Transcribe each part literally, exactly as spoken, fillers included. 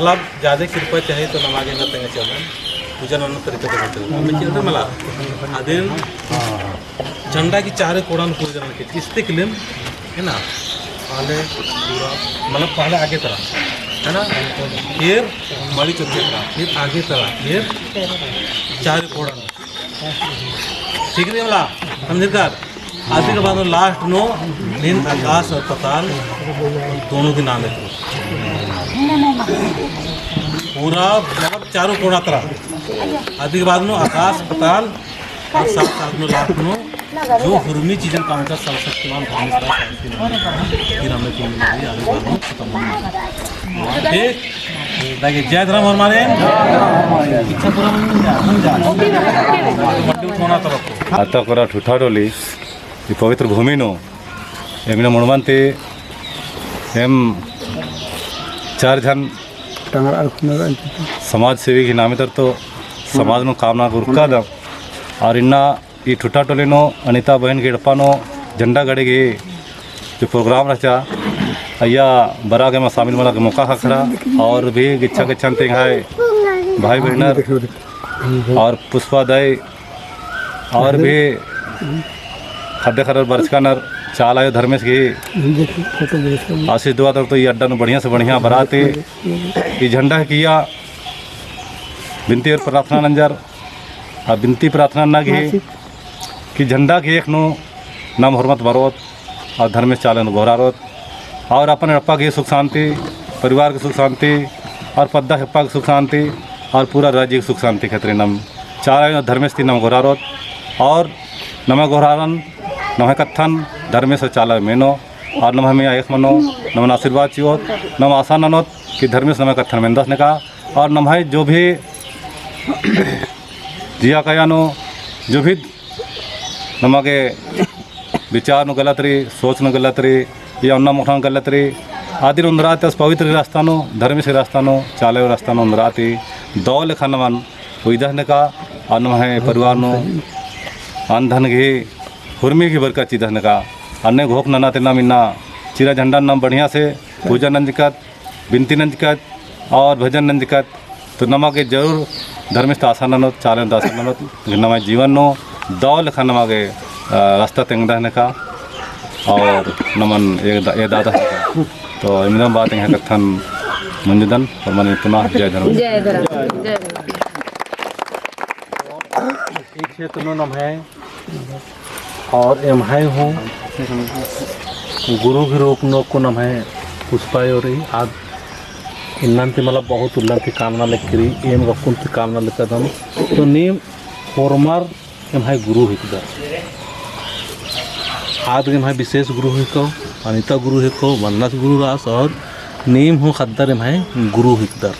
मतलब ज्यादा कृपा चाहे तो नमा गे ना तेंगा चलन, पूजा नन्ना तरीका तो चलन। हमें चलते मला, अदिन झंडा की चारे कोड़न पूजा नन्ना के, किस्ते किलेन, है ना? पहले पूरा, मतलब पहले आगे तरह, है ना? फिर मड़ी चौकी तरह, फिर आगे तरह, फिर चारे कोड़न। ठीक रई मला, समझरकर? अदी के बाद में last नू नीन आकाश और पताल दोनों के नाम है। पूरा मतलब चारों कोना तरह। अदी के बाद में आकाश पताल और साथ साथ में last नू जो हुरमी चीजन काम का सर्वशक्तिमान भगवान का शक्तिमान। फिर हमें तुम आगे बाद में खत्म होना। ठीक? ताकि जय धर्म और मारे। इच्छा पूरा होई जा, होई जा। मड्डी उठोना तरफ को। आता कोरा ठुठा टोली, ई पवित्र भूमि नू, एमना मुड़मन ती, एम चार झन समाज सेवी की नामे तर तो समाज नू काम नना उरखा दम। और इन्ना ई ठुठा टोली नू अनिता बहिन की एड़पा नू झंडा गड़े की जो program रहचा, अइय्या बरआ गे एमा शामिल मना गे मौका ख़क्खरा, और भी गिच्छा गिच्छन ती एंग्है भाई बहिनर और पुष्पा दाई और भी ख़द्द ख़र्रर बरचका नर चाला आयो धर्मेस गही आशीष दुआ तर तो ई अड्डा नू बढ़िया से बढ़िया बरआ ती ई झंडा गही किइय्या बिनती और प्रार्थना नंजर। आ बिनती प्रार्थना नना गे कि झंडा गही एख़ नू नाम होरमत बरओत और धर्मेस चाला नू गोहरारओत और अपन एड़पा गही सुख शांति, परिवार गही सुख शांति और पद्दा खेप्पा गही सुख शांति और पूरा राज्य गही सुख शांति खतरी नाम चाला नू धर्मेस ती नाम गोहरारओत और नम्है गोहरारन, नम्है कत्थन धर्मेस और चाला मेनो और नम्है मइय्याँ एख़ मनो, नमन आशीर्वाद चिओत, नम आशा ननोत कि धर्मेस नम्है कत्थन मेन्दस नेका और नम्है जो भी जिया काया नू जो भी नमा गे विचार नू गलत रई, सोच नू गलत रई, या ओन्ना मोख़ना नू गलत रई, अदिन ओन्दरआ ती आस पवित्र रस्ता नू, धर्मेस रस्ता नू, चाला आयो रस्ता नू ओन्दरआ ती दव लेखा नमन उइदस नेका, और नम्है परिवार नू अन्न धन गही हुरमी गही बरकत चिदस नेका, अन्ने घोख नना ती नाम इन्ना चीरा झंडा नाम बढ़िया से पूजा नंजकत, बिनती नंजकत और भजन नंजकत, तो नमा गे जरूर धर्मेस ती आशा ननोत, चाला नू ती आशा ननोत, कि नम्है जीवन नू दव लेखा नमा गे, अ, रस्ता तेंगदस नेका और नमन एदा-, एदादस नेका। तो इमदम बात एंग्है कत्थन मुंजदन और मने पुनः जय धर्म। जय धर्म। जय धर्म। ई क्षेत्र नू नम्है और एम्है हूँ गुरु गही रूप नू अक्कुन नम्है पुष्पा आयो रई। आद इन्नन ती मतलब बहुत उल्लन ती काम नना लगी रई, एम अक्कुन ती काम नना लगदम। तो नीम होरमर एम्है गुरु हिकदर। आद एम्है विशेष गुरु हिको, अनिता गुरु हिको, वनराज गुरु रअस और नीम हूँ ख़द्दर एम्है गुरु हिकदर।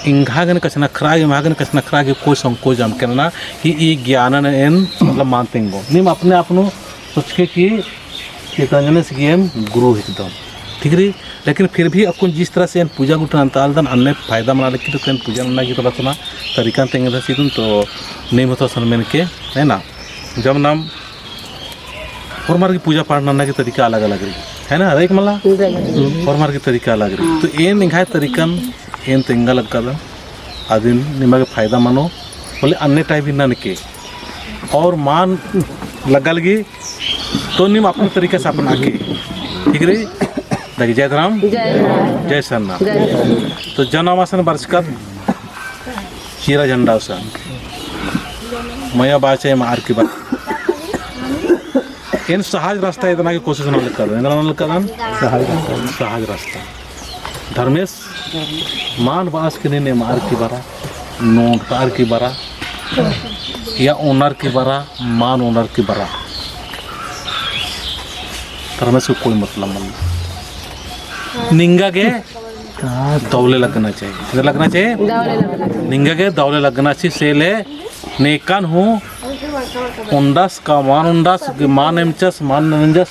एंग्है गने कछनखरआ गे, एम्है गने कछनखरआ गे कोई संकोच अमके नना कि ई ज्ञानन एन मतलब मल तेंगोन। नीम अपने आप नू सोचके कि चितरंजनेस गही एम गुरु हिकदम। ठीक रई, लेकिन फिर भी अक्कुन जिस तरह से एन पूजा गुट्ठिन नंतालदन, अन्ने फायदा मना लगी तो एन पूजा नन्ना गही थोड़ा सा ना तरीका तेंगदस चिदन तो नीम होता सन मेनके, है ना? जब नाम होरमर की पूजा पाठ नन्ना की तरीका अलग-अलग रई, है ना? रई का मला? रई। होरमर की तरीका अलग रई। तो एन एंग्है तरीकन एन तेंगा लगदन, अदिन निमा गे फायदा मनो, बोले अन्ने type ही ननके। और मल लग्गा लगी, तो नीम अपने तरीका से अपना के। ठीक रई? देखी, जय धर्म। जय धर्म। जय सरना। जय सरना। तो जनामासन बरचकत चीरा झंडा उसन। मया बाचा एम आर की बात। एन सहज रास्ता एदना की कोशिश नना लगदन। एदना नना लगदन? सहज रास्ता। सहज रास्ता। धर्मेस, मल बअस कि नीन एम आर की बरा, नोंड़रअर की बरा, या ओनर की बरा, मल ओनर की बरा। धर्मेस को कोई मतलब मल्ला। निंगा गे दव ले लगना चाहिए। किधर लगना चाहिए? दव ले लगना चाहिए। निंगा गे दव ले लगना चाहिए, से ले नेकन हूँ ओन्डस का मल ओन्डस, मल एमचस, मल नंजस,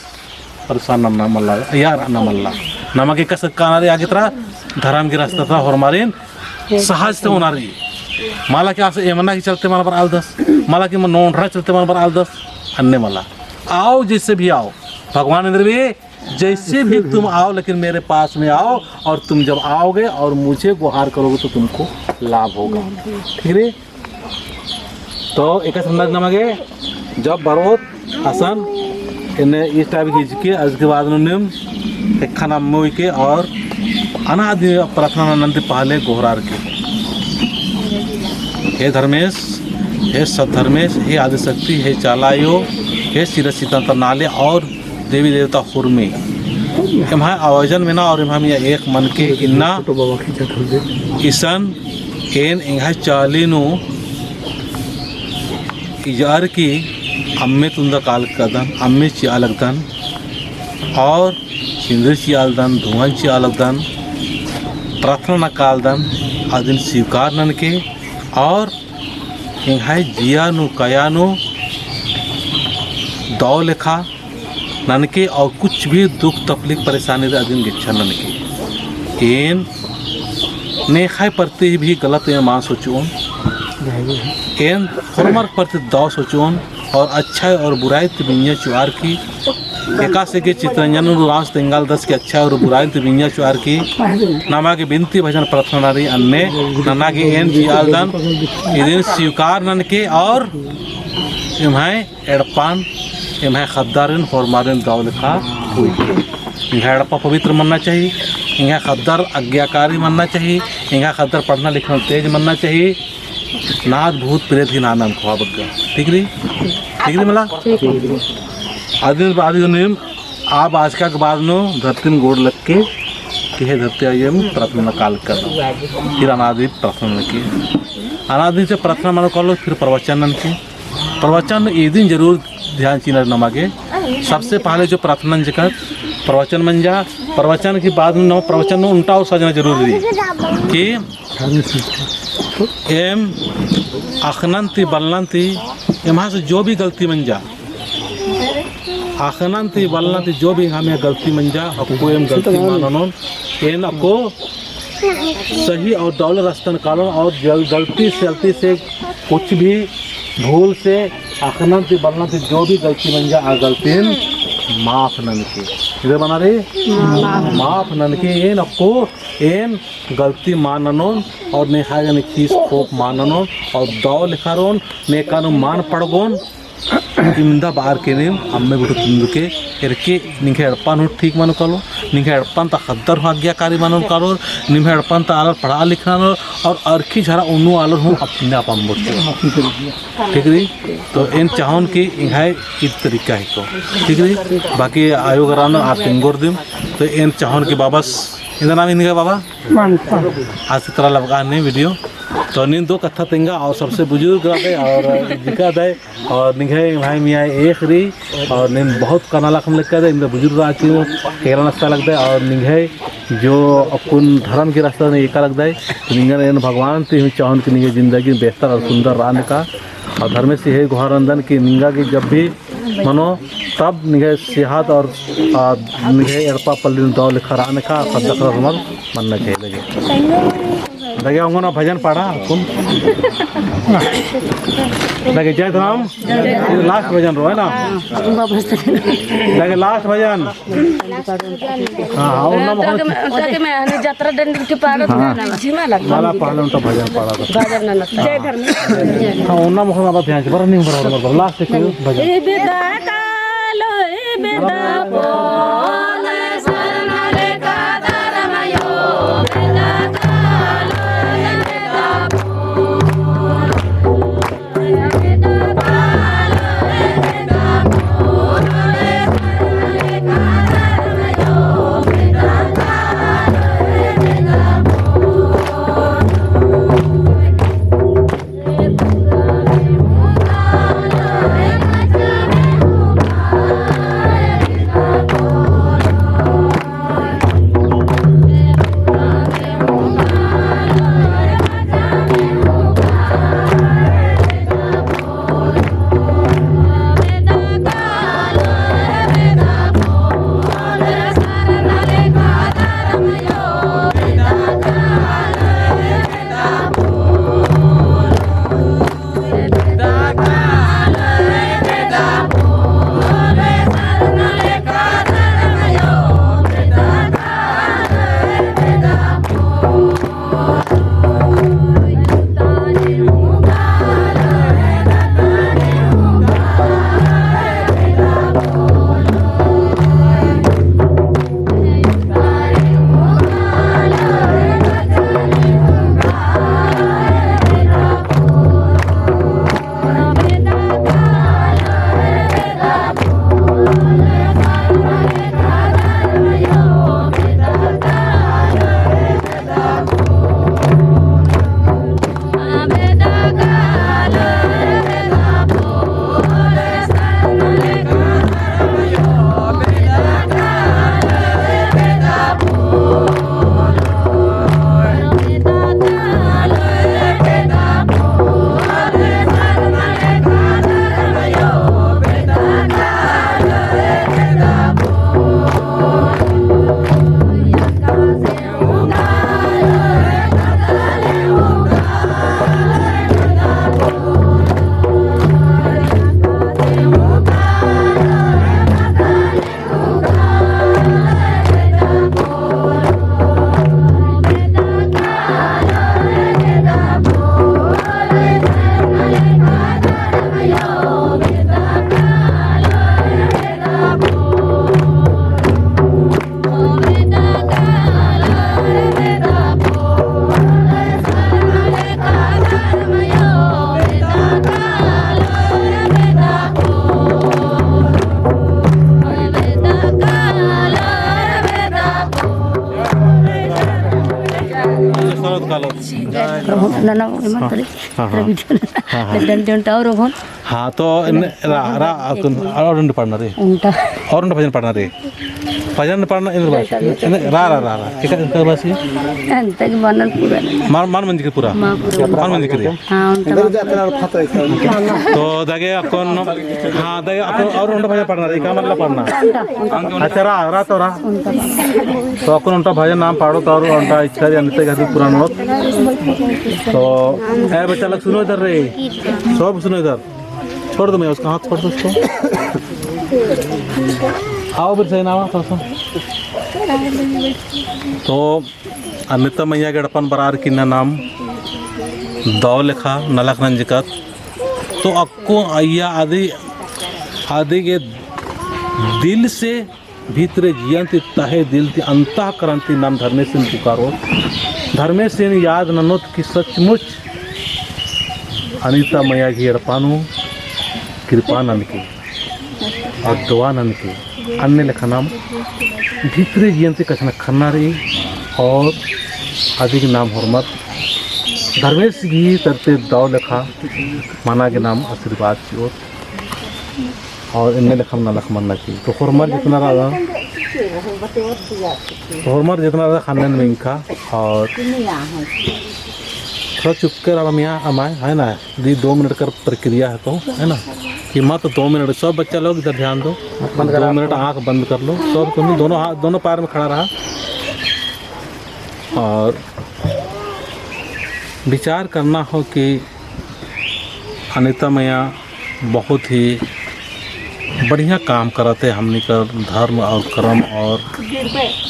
परेशान नन्ना मल्ला, यार नन्ना मल्ला। नमा गे कस काना रई आगे तरा धर्म गही रास्ता तरा होरमारिन सहज ती ओना रई। मला कि आस एमना की चलते मला बरआलदस, मला कि नोंड़रा चलते मला बरआलदस, अन्ने मला। आओ जैसे भी आओ, भगवान एन्देर भी जैसे भी तुम आओ, लेकिन मेरे पास में आओ, और तुम जब आओगे और मुझे गुहार करोगे तो तुमको लाभ होगा। ठीक है? तो एका संदेश नमा गे, जब बरोत असन एन्ने इस टाइप की चीज के, उसके बाद नू नीम एखन अम्म उइके और अनादि प्रार्थना नन्ती पहले गोहरार के, हे धर्मेस, हे सत धर्मेस, हे आदिशक्ति, हे चाला अयो, हे सिरा सिता ता नाले और देवी देवता हुरमी। एम्है आयोजन मेना और एम्है मइय्याँ एक मन के इन्ना इसन एन एंग्है चाली नू इजअर की अम्मे तुन्दा काल कदन, अम्मे चिआ लगदन और सिंदूर चिआ लगदन, धुआं चिआ लगदन, प्रार्थना नकालदन, अदिन स्वीकार ननके और एंग्है जिया नू, कया नू दव लेखा ननके और कुछ भी दुख तकलीफ परेशानी रई अदिन गेच्छा ननके। एन नेखय प्रति भी गलत एन मा सोचोन। एन होरमर प्रति दव सोचोन और अच्छाई और बुराई ती बिंजा चुआर की एकासे के चितरंजन उरांवस तेंगालदस के अच्छाई और बुराई ती बिंजा चुआर की नमा गे बिनती भजन प्रार्थना रई अन्ने नना गे एन चिआ लगदन इदिन स्वीकार ननके और एम्है एड़पन, एम्है ख़द्दारिन, होरमारिन दव लेखा हुई। एंग्है एड़पा पवित्र मन्ना चाही, एंग्है ख़द्दर आज्ञाकारी मन्ना चाही, एंग्है ख़द्दर पढ़ना लिखना तेज मन्ना चाही। नाद भूत प्रेत की नानन खोआ बग्गा। ठीक रई? ठीक रई मला? ठीक रई। आदिन, आदिन नीम, आ बाचका के बाद नू धरतीन गोड़ लगके, कि हे धरती आइयम प्रार्थना काल कर। फिर अनादि प्रार्थना ननके। अनादि से प्रार्थना मनो कालो, फिर प्रवचन ननके। प्रवचन इदिन जरूर ध्यान चिअना नमा गे। सबसे पहले जो प्रार्थना नंजकत प्रवचन मंजा, प्रवचन के बाद में नमा प्रवचन नू ओन्टा और सजना जरूरी रई कि एम अख़नन ती बलनन ती एम्है से जो भी गलती मंजा, अख़नन ती बलनन ती जो भी एम्है गलती मंजा, अक्कु एम गलती मा ननोन, एन अक्कु सही और दव ले रस्ता नू कालोन और जल-, गलती सलती से कुछ भी भूल से अख़नन ती बलनन ती जो भी गलती मंजा आ गलतीन माफ ननके। इधर बना रहे? माफ। माफ ननके एन अक्कु एन गलती मा ननोन और नेख़य गने खीस खोप मा ननोन और दव लेखा रओन नेका नू मान पड़गोन। इवंदा बअर के नीम अम्मे गुट्ठी तुन्दुके एरके निंग्है एड़पन हूँ ठीक मनो कालो, निंग्है एड़पन ता ख़द्दर हूँ आज्ञाकारी मनो कालो, निंग्है एड़पन ता आलर पढ़ा लिखना लो और अरखी झरा उन्नु आलर हूँ अपने आप अम्बोर। ठीक रई? तो एन चाहोन कि एंग्है ईद तरीका हिको। ठीक रई? बाकी आयो गरान आर तेंगोर दिम, तो एन चाहोन कि बाबस, इन्दा नाम इन्दा बाबा? मान, मान। आज से तरा लबका ने video। तो नीन दो कत्था तेंगा और सबसे बुजुर्ग रअदय और जिका दय और निंग्है भाई मियाँ एक रई और नीन बहुत कना लखम लगदय, इन्दा बुजुर्ग रअदय, केरा नस्ता लगदय और निंग्है जो अक्कुन धर्म की रास्ता ने एका लगदय, तो निंगन एन भगवान ती हूँ चाहोन कि निंग्है जिंदगी बेहतर और सुंदर रअना का। और धर्मेस ही गोहार नन्दन कि निंगा गे जब भी मनो तब निंग्है सेहत और, आ, निंग्है एड़पा पल्ली नू दव लेखा रअना का, ख़द्द ख़र्रा मल मन्ना चाही लगे। लगे ओंगोना भजन पाड़ा, कुन? लगे जय धरम, last भजन रओ, है ना? लगे last भजन। हाँ, हाँ, ओन्ना मोख़ना ओके, मैं, ओके, मैं, हने जतरा डंडी के पाड़त हाँ। ना, ना, झिमा लगता। माला पहले ओन्टा भजन पाड़ा था। भजन ना लगता। जय धर्म। हाँ, ओन्ना मोख़ना बात ध्यान से, बड़ा नहीं, बड़ा, बड़ा, बड़ा, last एक भजन। ए बेदा कालो, ए बेदा बोल, सरना लेका धर्म यो, बेदा कालो, ए बेदा बोल। प्रभु नना एमन तले। हाँ, हाँ। रवि जन। हाँ, हाँ। नदन जन टावर भन। हाँ, तो इन्ने रा, रा, अक्कुन और ओन्टा पाड़ना रे। ओन्टा। और ओन्टा भजन पाड़ना रे। भजन पाड़ना इन्ने बस। इन्ने रा, रा, रा, रा। ठीक है, इनका बस ये। अंतक बनल पूरा। मान, मान मंजकी पूरा। मान पूरा। मान मंजकी रे। हाँ, ओन्टा। तो दगे अक्कुन, हाँ, दगे अक्कुन और ओन्टा भजन पाड़ना रे। का मतलब पाड़ना? अच्छा, रा, रा तो रा। तो अक्कुन ओन्टा भजन नाम पाड़ो तो और ओन्टा इच्छा दी अंत तक पूरा नोत। तो ए बच्चा लोग सुनो इधर रे, सब सुनो इधर। छोड़ दो, मैं उसका हाथ छोड़ दो उसको। आओ फिर से नाम थोड़ा सा। तो अनिता मइया गे एड़पन बरअर की ना नाम दव लेखा नलख नंजकत। तो अक्कु अइय्या अदी, अदी गे दिल से भीतरे जियन ती, तहे दिल ती, अंतःकरण ती नाम धर्मेसिन पुकारोत। धर्मेसिन याद ननोत कि सचमुच अनिता मइया गही एड़पा नू कृपा ननके और दुआ ननके। अन्ने लेखा नाम भीतरे जियन ती कछनखरना रई और अदी गे नाम होरमर धर्मेस गही तरती दव लेखा मना गे नाम आशीर्वाद चिओत। और इन्ने लेखा नलख मन्ना की। तो होरमर जितना रहा, तो होरमर जितना रहा खानन में इनका, और थोड़ा चुपके रहा मियाँ अमाय, है ना? दी दो मिनट कर प्रक्रिया है तो, है ना? कि मत दो मिनट, सब बच्चा लोग इधर ध्यान दो। दो मिनट आँख बंद कर लो, सब तुम दोनों हाथ, दोनों पैर में खड़ा रहा और विचार करना हो कि अनिता मइया बहुत ही बढ़िया काम करत है, हमनी कर धर्म और कर्म और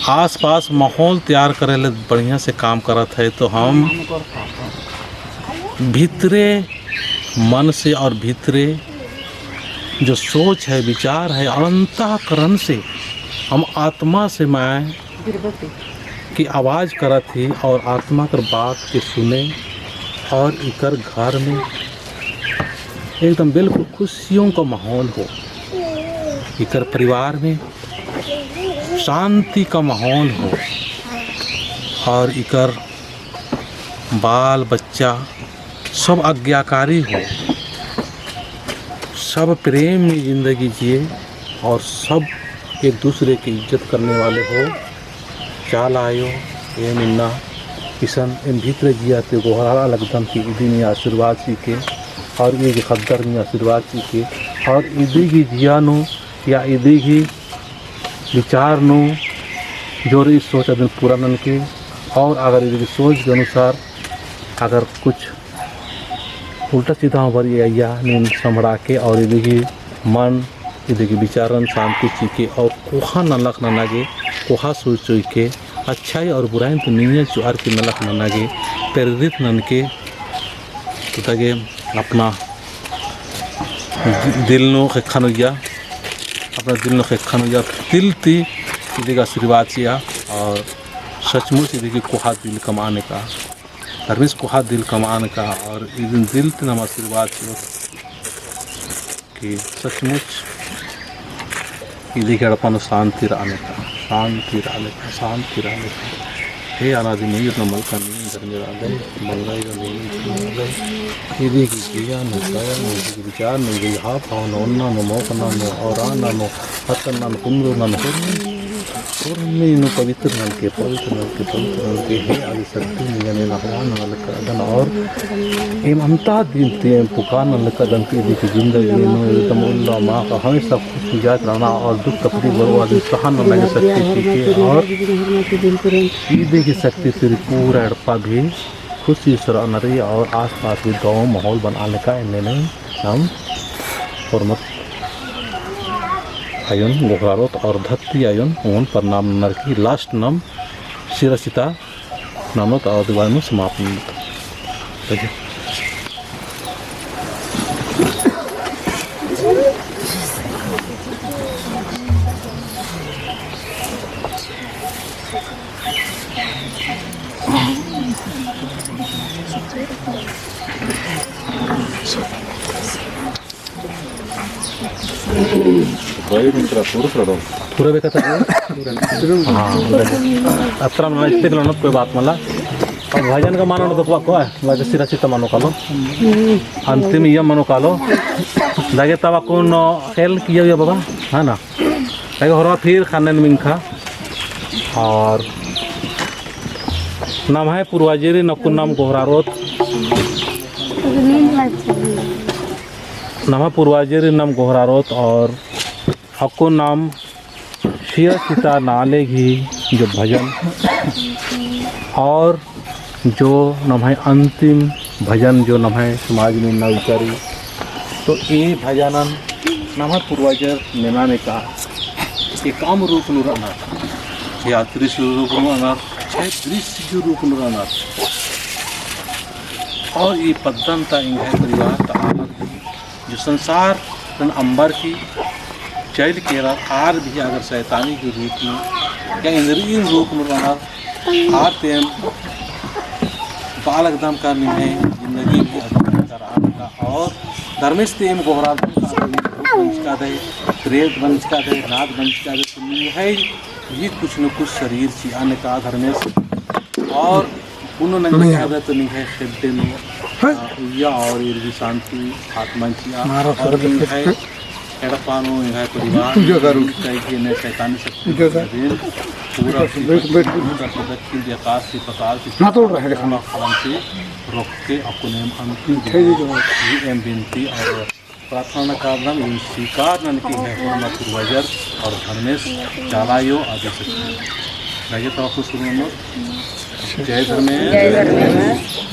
आसपास माहौल तैयार करे ले बढ़िया से काम करत है। तो हम भीतरे मन से और भीतरे जो सोच है, विचार है, अंतःकरण से हम आत्मा से मैं की आवाज करत ही और आत्मा कर बात के सुने और इकर घर में एकदम बिल्कुल खुशियों का माहौल हो, इकर परिवार में शांति का माहौल हो और इकर बाल बच्चा सब आज्ञाकारी हो, सब प्रेम में जिंदगी जिए और सब एक दूसरे की इज्जत करने वाले हो। चाला आयो, एम इन्ना इसन एम भीतरे जिया ती गोहरारा लगदम कि इदी मइया आशीर्वाद चिके और ई ख़द्दर मइया आशीर्वाद चिके और इदी गही जिया नू या इदी गही विचार नू जो रई सोच अदिन पूरा ननके। और अगर इदी गही सोच के अनुसार अगर कुछ उल्टा सीधा हूँ बरई अइय्या नीन सम्हड़ाके और इदी गही मन, इदी गही विचारन शांति चिके और कोहा नलख नना गे, कोहा सोच चिके, अच्छाई और बुराई ती नीन चुअर की नलख नना गे प्रेरित ननके। तो ताकि अपना दि-, दिल नू ख़ेक्खन उइया, अपना दिल नू ख़ेक्खन उइया, दिल ती इदी गही आशीर्वाद चिआ और सचमुच इदी गही कोहा दिल कमआ नेका। धर्मेस कोहा दिल कमआ नेका और इदिन दिल ती नाम आशीर्वाद चिओत कि सचमुच इदी गही एड़पा नू शांति रआ नेका, शांति रआ नेका, शांति रआ नेका। हे अनादि मुइर नू मलका नीन धर्मे रअदय, मंगई नू नीन धर्मे रअदय। इदी गही जिया नू, काया नू, इदी गही विचार नू, इदी गही हाव भाव नू, ओन्ना नू, मोख़ना नू, और आना नू, अतन्ना नू, कुन्दुरना नू, होरमी नू पवित्र नलके, पवित्र नलके, पवित्र नलके। हे आदिशक्ति, निंगन एन आह्वान नलकदन और एम अंता दिल ती एम पुकार नलकदन कि इदी गही जिंदगी नू एकदम उल्ला माख़ा हमेशा खुशी जात रहना और दुख तकलीफ बरओ आदिन सहन नना गे शक्ति चिके और इदी गही शक्ति ती पूरा एड़पा भी खुशी से रअना रई और आसपास भी गाँव माहौल बनआ नेका एन्ने नाम होरमर आयोन गोहरारोत और धरती आयोन ओन प्रणाम ननर की last नाम सिरा सिता ननोत और दीवार में समापन ननोत। पूरा बेकत है। हाँ, अतरा मला इत्ते किलो नोत कोई बात मला। अब भजन का मानो तो को, लागे सिरा सीता मनो कालो। अंतिम इया मनो कालो। लागे तब अक्कुन खेल किया हुआ बाबा, है ना? लागे होरमर फिर ख़न्नन मिंख़ा। और नम्है पूर्वजरिन अक्कुन नाम गोहरारोत। नम्है पूर्वजरिन नाम गोहरारोत और अक्कुन नाम सिरा सीता नाले गही जो भजन और जो नम्है अंतिम भजन जो नम्है समाज में ना उचारी, तो ए भजनन नम्है पूर्वजर नेना नेका एकअम रूप नू रअनर, या दृश्य रूप नू रअनर, चाहे दृश्य जो रूप नू रअनर। और ई पद्दन ता एंग्है परिवार ता आलर जो संसार तन अम्बर की चइल केरर, आर भी अगर शैतानी के रूप में या इंद्रियन रूप में रअनर, आर तेम बालक दम का निम्है जिंदगी भी अगर का रहा था। और धर्मेस तेम गोहरारदन का अगर भूत बंचका दे, प्रेत बंचका दे, नाग बंचका दे, तो निम्है भी कुछ न कुछ शरीर चिआ नेका धर्मेस। और पुनो नंगे नहीं है। काबे तो निंग्है खेड्डे नू, हाँ। आ, उइया और ईर भी शांति आत्मा चिआ। मारो और निंग्है एड़पा नू, निंग्है परिवार पूजा करो। कई के ने शैतानी शक्ति पूजा करो। दिन पूरा बैठ, बैठ, बैठ। दक्षिण आकाश से पताल से हाँ, तो रहे, देखो। पूरा फलन से रोक के अक्कुन एम अंतिम ठीक है, ठीक है। एम बिनती और प्रार्थना नना कादम, इन स्वीकार ननके है होरमा पूर्वजर और धर्मेस चाला अयो आदि शक्ति। लगे तो आपको शुरू में। जय धर्मेस। जय धर्मेस।